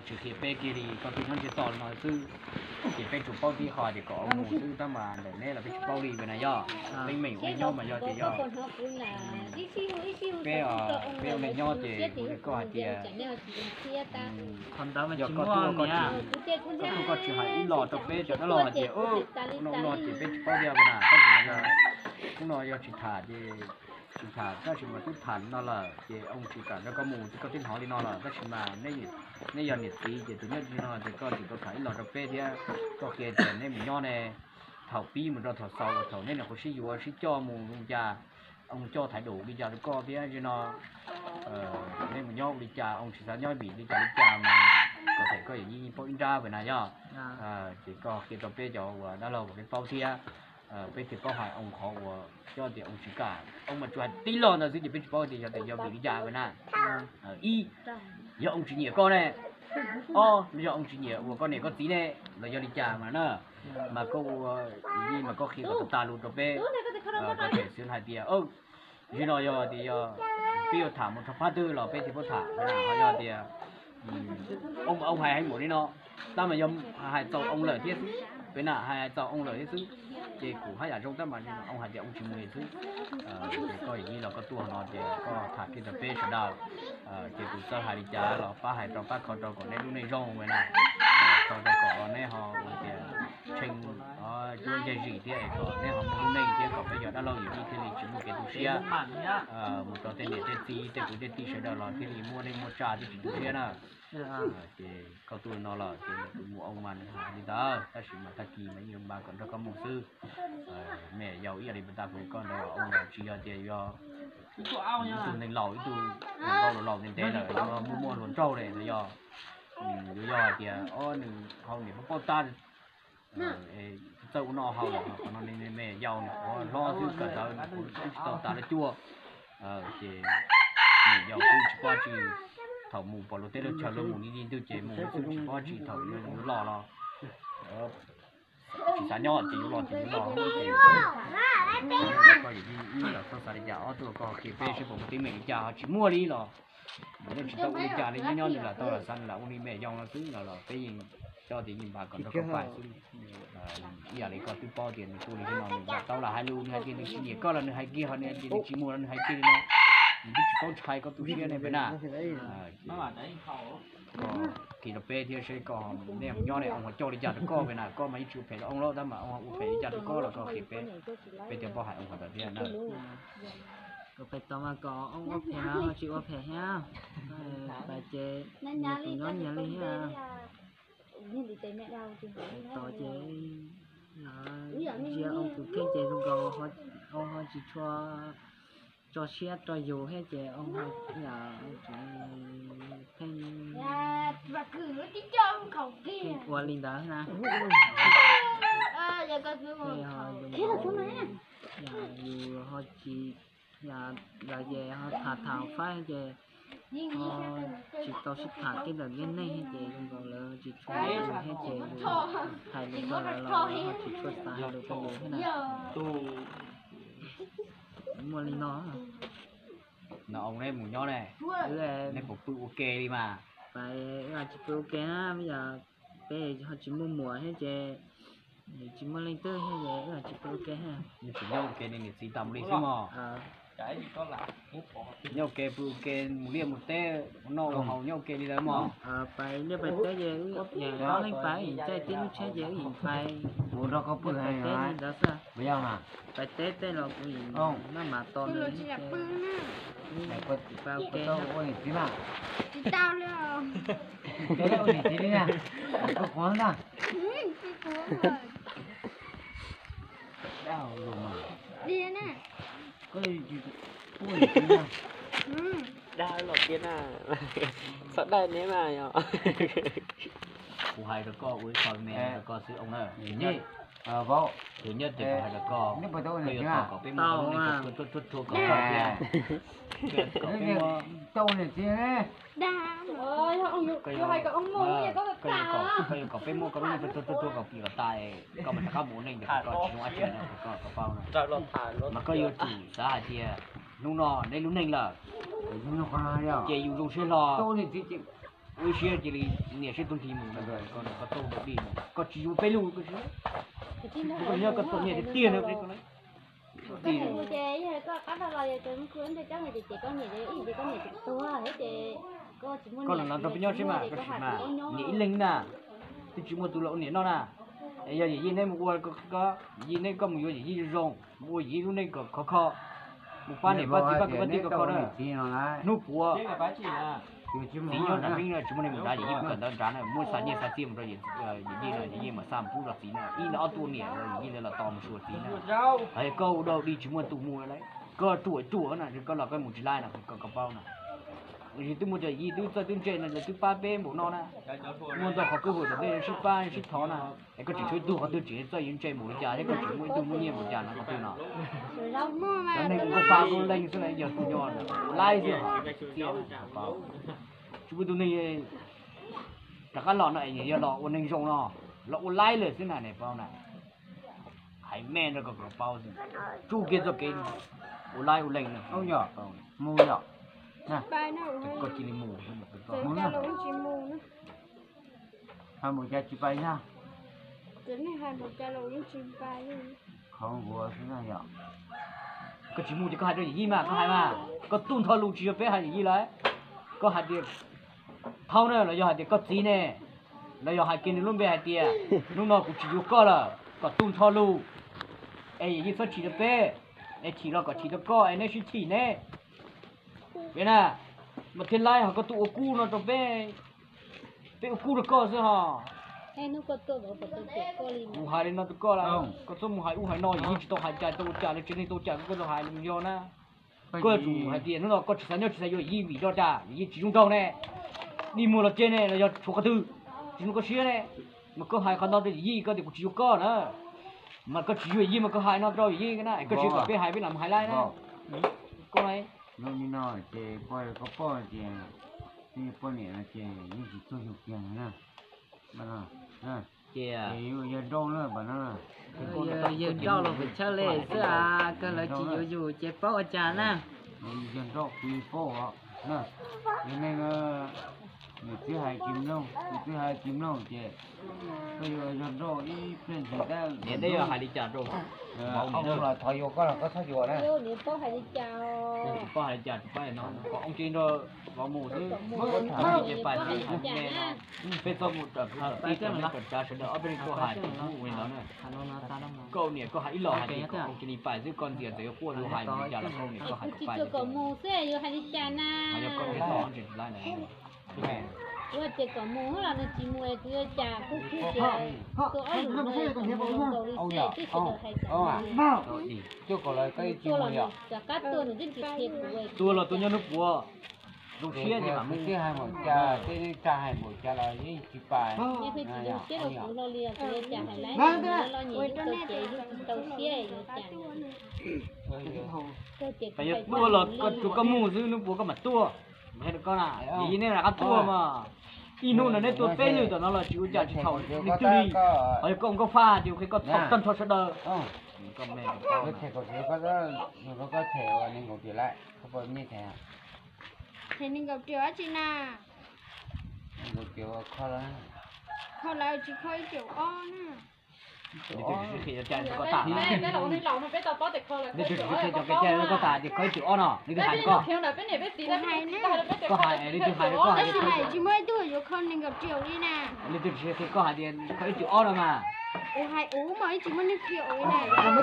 Tsis qhia peb kiag li, koj twb nyob ntsiag to no xwb, ces peb tsuas paub tib qho tias kom ua mus xwb, tab mas ntawm neb los peb tsis paub li na yog. Teeb meem ua neej nyob mas yog tias yog peb, peb ua neej nyob ces kuv nrog koj hais tias yog koj tuaj koj tsis, koj tuaj koj tsis hais ib los rau peb cov dab laug hais tias ub no ub no ces peb tsis paub li na, tab sis mas hnub no yog tsis tham ces tsis tham, tab sis mas twb tham li no lawm ces oo tsis kam nrog koj mus, koj twb hnov li no lawm, tab sis mas neb yog niam txiv ces tus nyob li no ces koj tsis tau tham ib los rau peb thiab, koj qhia tias neb mus nyob ne, thaum pib mus rau thaum xaus uas thaum neb nyuam qhuav sib yuav sib coj mus zoo cas, oo coj thaiv dum li cas rau koj thiab no, neb mus nyob ua li cas, oo tsis xav nyob vim li cas li cas mas kom them koj yawm yij paub ib nrab pem na yog. Ces koj qhia rau peb cov uas dab laug kom peb paub thiab, peb thiaj paub hais oo qhov uas coj tias oo tsis kam, oo mas tsuas hais tib lo ntawd xwb ces peb tsis paub tias yog tias yog vim li cas pem na. Ib, yog oo tsis nyiam koj ne, ob los yog oo tsis nyiam uas koj niam koj txiv ne, los yog li cas mas na, mas koj ua li mas koj qhia kom tag lus rau peb, kom them xwv hais tias zaum no yog tias yog peb yuav tham mus rau phab twg los peb thiaj paub tham, ho yog tias oo hais heev npaum li no, tab mas yog hais txaus oo lawm thiab xwb, peb na hais txaus oo lawm thiab xwb, ces kuv haj yam zoo tab mas oo hais tias oo tsis mus li xwb. Ces koj yawm yij los koj tuaj no ces koj tham kiag rau peb sawv daws, ces kuv txawj hais li cas los pab hais rau pab kho rau kom neb lub neej zoo na, kho rau kom neb ho ua tias tshee cuab ncig zim thiab es kom neb ho muaj lub neej thiab kom peb yog dab laug yawm yij thiaj li tsis muaj kev tu siab mus rau tej niam tej txiv tej kwv tej tij sawv daws los thiaj li muaj neej muaj tsa thiab tsis tu siab na. Ces koj tuaj no lawm ces nws tus mus oo mas nws hais li ntawd, tab sis mas tag kis mas yeej npaj kom nrog koj mus xwb. Me yau ib yam li puas tas kuv koj ntawd, oo los tsis yog tias yog ib tug neeg laus, ib tug laus laus ntev ntev lawm, yog muaj muaj hluas nraug li los yog yuav yog hais tias o nws haus niam paub paub tab, txawj ua noj haus los qhov no me yau nws qhuav hlob xwb, kawm ntawv nws kuj tsis tau tas lawv cuaj. Ces niam yau xwb tsis paub tsi, thaum mus pom luag teb luag chaw luag mus li li ntawd ces mus xwb tsis paub tsi, thaum yuav los los tsis xav nyob ces yuav los ces yuav los. Koj yawm yij ib los txhob xav li cas, ob tug koj qhia peb seb puas muaj teeb meem li cas, ho tsis muaj li los nws yeej tsis tau ua li cas li, nyob nyob nws lam tau lam xav nws lam ua li me yau no xwb los los peb yeej coj tias yeej npaj kom nrog koj pais xwb. Ib yam li koj twb paub tias nws tuaj li no nws lam tau lam hais lus, nws hais tias nws tsis nyiam koj los nws hais kiag, ho nws hais tias nws tsis mus los nws hais kiag li no. Nws twb tsis paub ntshai koj tu siab ne peb na. Koj qhia rau peb thiab seb koj, nej mus nyob ne oo ho coj li cas rau koj peb na, koj mas yeej tsis ua phem rau oo los tab mas oo ho ua phem li cas rau koj los koj qhia peb, peb thiaj paub hais oo qhov ntawd thiab na. Kom pem tod mas kom oo ua phem mas ho tsis ua phem thiab. Pais ces nws tus nyob nyias li thiab. Tod ces ntsia oo tus kheej ces zoo nkaus oo ho tsis tshua tso siab rau yus thiab ces oo ho tseem pheej ua li ntawd na. Yus ho tsis, lawv ces ho tham tham faib ces ho tsis tau sib tham tej ntawm neb neej thiab ces zoo nkaus lawv tsis tshua yus thiab ces yus hais lus rau lawv los lawv ho tsis tshua xav hais lus rau yus thiab na. Muaj li no. No oo neb mus nyob ne, neb puas pw ua ke li mas? Pais wb tsis pw ua ke na, yog peb ho tsis muaj muam thiab ces tsis muaj leej twg thiab ces wb tsis pw ua ke. Neb tsis nyob ua ke, nej niam txiv tas mus li xwb mog. Nyob ua ke pw ua ke, mus liaj mus teb ua noj ua haus nyob ua ke li ntawd mog. Pais liaj pais teb ces wb yeej pais, caij tib lub tsheb ces wb yeej pais. Kuv nrog koj pw pais teb li ntawd xwb. Pais teb tej los kuv yeej maj mam tos nws. Pais ua ke. Tsis tau li. Ua niam txiv li na. Koj qhuav ntag. Dag los tiag na. Txhob dag neb mas yog. Kuv hais rau koj ua ib qho me rau koj xwb oo na. Thwm nyiaj, thwm nyiaj ces kuv hais rau koj, koj yuav tos kom peb muaj lub neej ruaj ruaj kom koj thiab. Koj yuav kom, koj yuav kom peb muaj koj lub neej ruaj ruaj kom pim kom tas, koj mam rov qab mus ua neej ntawm koj tsis zoo dab tsi no, koj paub. Mas koj yuav tsum xav hais tias hnub no neb lub neej lawm, ces yus zoo siab hlo. Ua ib siab cia li niam seb tug nthi mus, koj tau dij, koj tsis yuav peb lug, koj tsis nyob, koj txom nyem tiag tiag no. Koj txom nyem ces yog koj qab dab los yog cov muaj kuv ntej coj mus ces koj niam ces ib ces koj niam ces tuag thiab ces koj tsis muaj niam los rau peb nyob seb mas, koj sim mas niam ib leeg na, twb tsis muaj tus los ua niam noj na. Es yog yawm yij neb mus ua, yawm yij neb koj mus yuav yawm yij zoo, mus ua yawm yij lub neej kom khov kho, mus pab niam pab txiv pab kwv pab tij kom khov na. Hnub puav txiv nyob nram heeb no tsis muaj neeg mus nrad, yawm yij mus kawm ntawv nrad na, muab xa nyiaj xa txiaj mus rau yawm yij na, yawm yij mam xa mus pub rau txiv na, ib no ob tug niam yawm yij lawv los tos mus xyuas txiv na. Koj ua dog dig tsis muaj tus mus lawm, koj ruam ruam na, koj los koj mus tsis laib no, koj paub na. Twb muaj cov yij twb txawj twb ntse no lawv twb pab peb npaum no na. Muaj ntau qhov kwj huam tom ntej sib pab sib thov na, es koj tseem tshuav ib tug qhov twg tseem txawj yuav ntse npaum li cas thiab koj tseem muaj ib tug muaj nyiaj npaum cas no qhov twg no. Cov neeg ua nkauj fa nkauj leej xwb na, yog tus nyob ua laib xwb. Tsis muaj tus neeg rov qab los no es yog los ua neeg zoo no, los ua laib lawm xwb na, nej paub na. Hais me rau koj kom paub xwb, tsuj kiag txoj kev ua laib ua leej no. Mus yom, koj cia li mus. Hais npaum cas tsis pais na. Qhov nkuav xwb na yom. Koj tsis mus ces koj hais rau yawm yij mas, koj hais mas, koj tuaj nrho lus tsis yog peb hais yawm yij lawm. Koj hais tias Thaub na, los yog hais tias koj txiv ne, los yog hais kiag nws lub npe hais tias hnub no kuv tsis yuav koj lawm, kom tuaj nrho lus, es yawm yij txhob chim rau peb, es chim los kom chim rau koj es neb sib chim ne. Peb na, mas thiaj laib ho koj tuaj ua kub no rau peb, peb ua kub rau koj xwb ho. Kuv hais li no rau koj lawm, koj txhob mus hais ub hais no, yawm yij tsis tau hais cas tau ua cas, lawv tsev neeg tau ua cas koj tau hais li yog na. Koj yuav tsum hais tias hnub no koj tsis xav nyob tsis xav yuav yawm yij vim rau cas, yawm yij tsis zoo nraug ne, dig muag los tseg ne los yog tshuav qhov twg, tsis zoo koj siab ne. Mas koj hais qhov no rau yawm yij, koj tias kuv tsis yuav koj na, mas koj tsis yuav yawm yij mas koj hais no rau yawm yij na, koj tsis kom peb hais peb lam mus hais laib na. Koj no ces poj, koj poj tias, poj niam no ces yeej tsis txog yug kiag na. Ces yog nrauj na, yog nrauj los pes tshaj li xwb, kawg lawv tsis yuav yus ces paub ua cas na. Yog nrauj kuv paub na, yog neeg nws twb hais tsis mloog, nws twb hais tsis mloog ces koj yuav yog nrauj ib pliag ntsis tab. Niam, neb yuav hais li cas rau, thov yuav koj los koj txhob yuav na. Niam paub hais li cas, tsis paub hais li cas, tsis paub no, kom oo cia nrog vauv mus xwb. Peb txhob mus raws kwv raws tij, raws neej raws tsav, sawv daws ob peb leeg tuaj hais ua li ntawd na. Koj niam koj hais ib los hais tias kom oo cia li pais xwb, koj ntxias txawm yuav quaj yuav hais li cas los koj niam koj hais kom pais xwb. Yog koj niam los ntses laib na. Ua tias kom mus los nws tsis mus, tus yuav cas kuj khwb tias tua ob lus no kom mus nkaus li xwb, twb sawv daws hais kom mus. Tuaj kom lawv koj ib tsis mus yom. Cov qab tuaj nws twb tsis qhia kuv. Tuaj los tuaj nyob hnub puav, zoo siab ces mam mus. Twb hais npaum cas, twb tsa hais npaum cas los yeej tsis pais. Yog twb tsis zoo siab rau kuv hlo li os, kuv yuav cas hais laib los nyiam yus tau ces yus tsis tau siab yuav cas. Tuaj los koj tsuas koj mus xwb, hnub puav koj mam tuaj. Hais rau koj na, yog nej rov qab tuaj mas ib hnub no neb tuaj peb lwm tom no los tsis ua cas tsis txhaum leej twg li. Ho yog koj ua nkauj faj ces ua qhia koj txhaum tag nrho sawv daws. Them nees nkaum triệu dab tsi na? Kho lawv tsis kho ib triệu ob na. Leej twg tsis sib qhia cov cai rau koj tas, leej twg tsis sib qhia cov cai rau koj tas ces kho ib triệu ob no, leej twg hais rau koj? Koj hais, leej twg hais rau koj hais tias, tab sis mas tsis muaj ib tug yuav kho nees nkaum triệu li na. Leej twg tsis sib qhia koj hais tias kho ib triệu ob no mas. Leej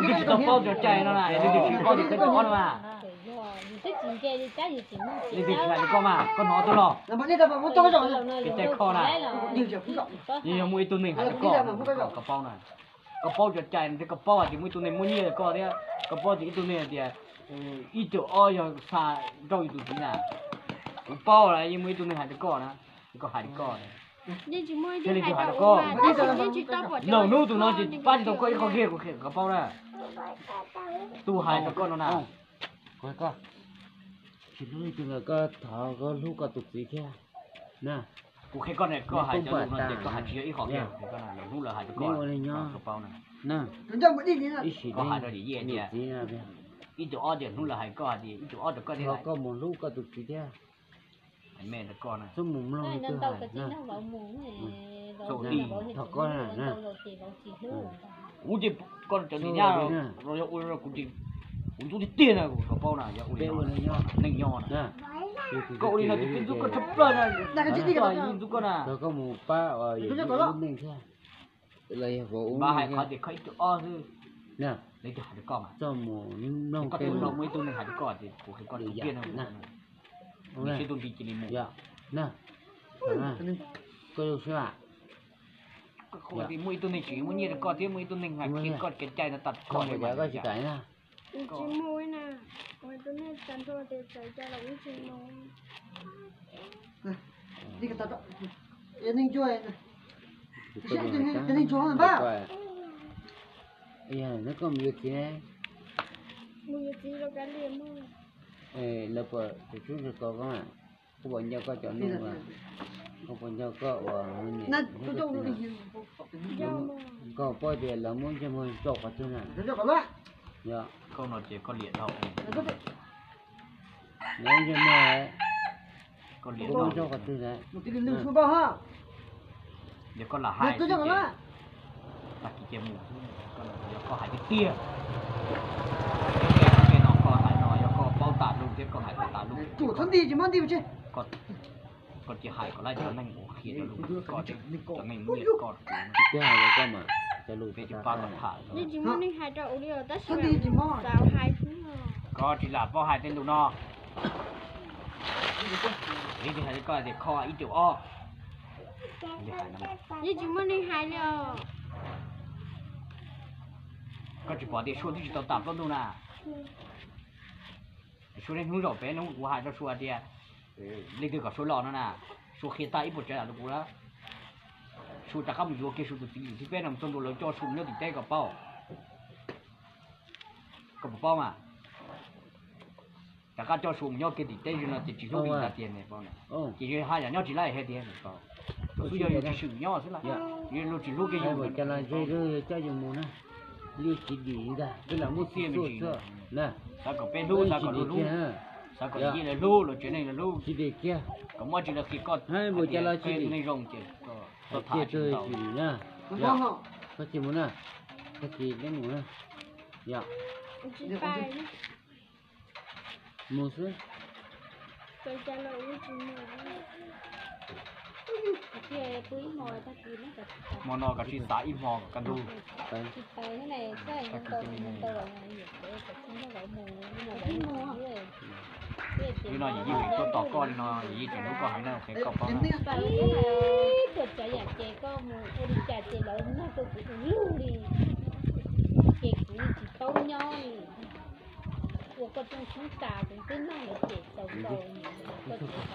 twg tsis tau paub cov cai no na, leej twg tsis paub tias kho ib triệu ob no mas. Leej twg tsis hais rau koj mas koj hnov tuaj los. Cov cai kho na, yog muaj ib tug neeg hais rau koj, koj paub na, koj paub cov cai no thiab koj paub hais tias muaj ib tug neeg muab nyiaj rau koj thiab koj paub tias ib tug neeg hais tias ib triệu ob yog xa nrauj yus tus txiv na. Kuv paub lawm, yeej muaj ib tug neeg hais rau koj na, koj hais rau koj, thiaj li tus hais rau koj. Laus hnub tus no ces pab tsis tau koj ib qho kiag, kuv qhia koj paub na. Tus hais rau koj no na, tsis hlub ib tug nkawd, koj thov koj hlub koj tus txiv thiab na. Kuv qhia koj ne, koj hais cov lus no ces koj hais tsis yog ib qho kiag, laus hnub lawv hais rau koj, koj paub na. Ib sim koj hais rau yawm yij tias ib tug ob tias hnub lawv hais koj hais tias ib tug ob rau koj thiab, koj mus hlub koj tus txiv thiab. me ntawm koj na. Xub mus mloog ntau ntau koj tsis nrog vauv mus, vauv thov koj na. Kuv ces koj tseem tsis nyab los yog ua kuv ces kuv ntxub tiag tiag na, kuv kom paub na, yog ua li neej nyob na. Koj ua li no ces peb ntxub koj tshaj plaws na, ntxub koj na. Koj mus pab lub neej thiab. Los yog vauv ua hais qhov tias koj ib tug ob xwb. Leej twg hais rau koj mas? Koj twb mloog muaj ib tug neeg hais rau koj tias kuv hais koj tiag na. Nws siab tuaj nti cia li mus. Koj zoo siab. Koj tias muaj ib tug neeg tseem muaj nyiaj rau koj thiab muaj ib tug neeg hais khiav koj kev cai no tag koj li mas. Tsis mus na, tus neeg tag nrho tias txawm cas los wb tsis mus. Neej ncuab, neej ncuab npab. Koj mus yuav txiv ne? Mus yuav txiv rau kav liam mog. Lawv puas tus tub nrog koj, koj puas nco koj cov neeg, koj puas nco koj ua, koj paub tias lawv muab ntsej muag tso qhov twg na? Yog koj no ces koj liam dhau. Lawv ntsej muag, koj muab tso qhov twg na? Yog koj lam hais, tag kis cia mus, yog koj hais tiag tiag. Tej no koj hais no yog koj paub tas lus thiab koj hais tau tas lus. Koj cia hais kom lawv cov neeg ua qhia rau lus koj, cov neeg nyiam koj. Peb cov pab koj tham, yeej tsis muaj neeg hais rau ua li os, tab sis xav hais xwb. Koj tsis lam paub hais tej lus no. Leej twg hais rau koj tias kho ib cum ob? Yeej tsis muaj neeg hais li os. Koj tsis pom tias Sua twb tsis tau tas plaub ntug na. Sua niaj hnub zaum pem no kuv hais rau Sua tias leej twg kom Sua los no na, Sua qhia tag ib puas tsav yam rau kuv lawm. Sua rov qab mus yuav kiag Sua tus txiv yim thib peb no mus txog ntua lawv coj Sua mus nyob tim teb kom paub. Koj puas paub mas? Rov qab coj Sua mus nyob kiag tim teb no ces tsis hlub li ntag tiag ne. Ces yog haj yam nyob tsis laij hais tiag, tus xub yog yus tsis swm nyob xwb las, yog luag tsis hlub kiag yus. Coj yus mus na, yus tsis dim ntag, twb lam muab txiaj me ntsis na. Xav kom peb hlub, xav kom luag hlub, xav kom yij lawv hlub, luag tsev neeg lawv hlub, tsis dim kiag, kom muaj tsis lawv qhia koj, mus cas los tsis dim, neeg zoo ces koj tham tsis dim na. Koj tsis mus na, koj tsis mus na, yog mus xwb. Hmo no koj tsis xav ib hmo kom kaj ntug. Li no yim yij tseem tuaj tos koj li no, yim yij tseem hlub koj heev na, qhia koj paub na. Ib puas tsav yam ces koj mus ua li cas ces lawv nrog rau kuv ua lug li, ces kuv tsis paub nyob li. Ua koj rooj tshoob tas kuv twb nrog lawv cem txaus nkaus, koj tsis